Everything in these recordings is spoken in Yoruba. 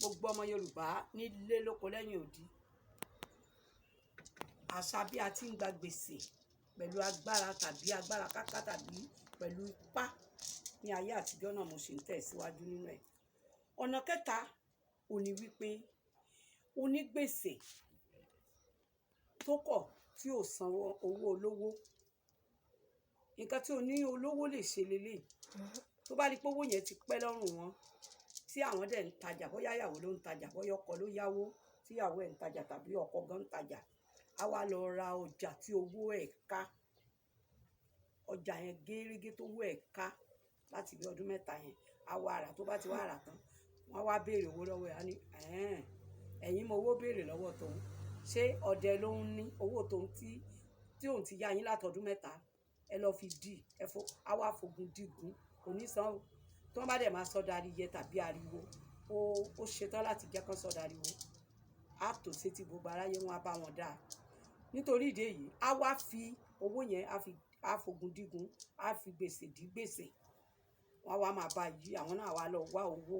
Gbogbo ọmọ Yorùbá nílé lóko lẹ́yìn odi, àṣà bí a ti ń gba gbèsè pẹ̀lú agbára tàbí agbára káká tàbí pẹ̀lú ipá ní ayé àtijọ́ náà, mo sì ń tẹ̀síwájú nínú ẹ̀. Ọ̀nà kẹta ò ní wípé onígbèsè tó kọ̀ tí ò san owó olówó, nǹkan tí oní olówó lè ṣe leléyìí. Tó bá rí pé owó yẹn ti pẹ́ lọ́rùn wọn, tí àwọn dẹ̀ ń tajà, bóyá ìyàwó ló ń tajà, bóyá ọkọ ló yáwó tíyàwó ẹ̀ ń tajà tàbí ọkọ gan ń tajà, á wá lọ ra ọjà tí owó ẹ̀ ká, ọjà yẹn gérégé tó owó ẹ̀ ká láti bí ọdún 3 yẹn, á wá rà. Tó bá ti wá rà tán, wọ́n á wá béèrè owó lọ́wọ́ ẹ̀, á ní, "Ẹ̀hẹ́n, ẹ̀yin mọ owó béèrè lọ́wọ́ tòun, ṣé ọdẹ ló ń ní owó tòun tí òun ti yá yín látọdún 3? Ẹ lọ fi dì ẹ fo." Á wá fogun dígun, kò ní san o. Tí wọ́n bá dẹ̀ máa sọ dariwo tàbí ariwo, ó ṣetán láti jẹ́ kán sọ dariwo, á tò sétí gbogbo aráyé, wọn á bá wọn dáa. Nítorí ìdí èyí, á wá fi owó yẹn, á fi á fogun dígun, á fi gbèsè dí gbèsè. Wọ́n wá máa bá yí, àwọn náà wá lọ wá owó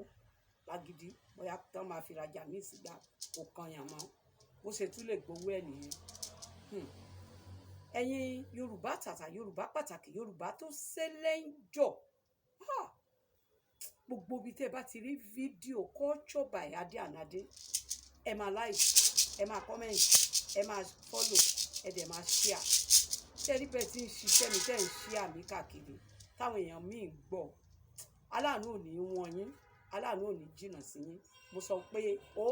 lágídí, bóyá tán máa fi rajà míì sígbà, kò kan yàn mọ́. Bó ṣe tún lè gbowó ẹ̀ nìyẹn. Ẹ̀yin Yorùbá tàtà, Yorùbá pàtàkì, Yorùbá tó ṣẹlẹ̀ ń jọ̀, gbogbo ibi tẹ́ ẹ bá ti rí fídíò Culture by Ade and Ade, ẹ máa like, ẹ máa comment, ẹ máa follow, ẹ dẹ̀ máa share. Ṣé ẹ rí bẹ́ẹ̀ tí ń ṣiṣẹ́ mi, tẹ́ ń share mi káàkiri, táwọn èèyàn míì ń gbọ́? Aláàánú ò ní wọ́n yín, aláàánú ò ní jìnnà sí yín. Mo sọ pé ó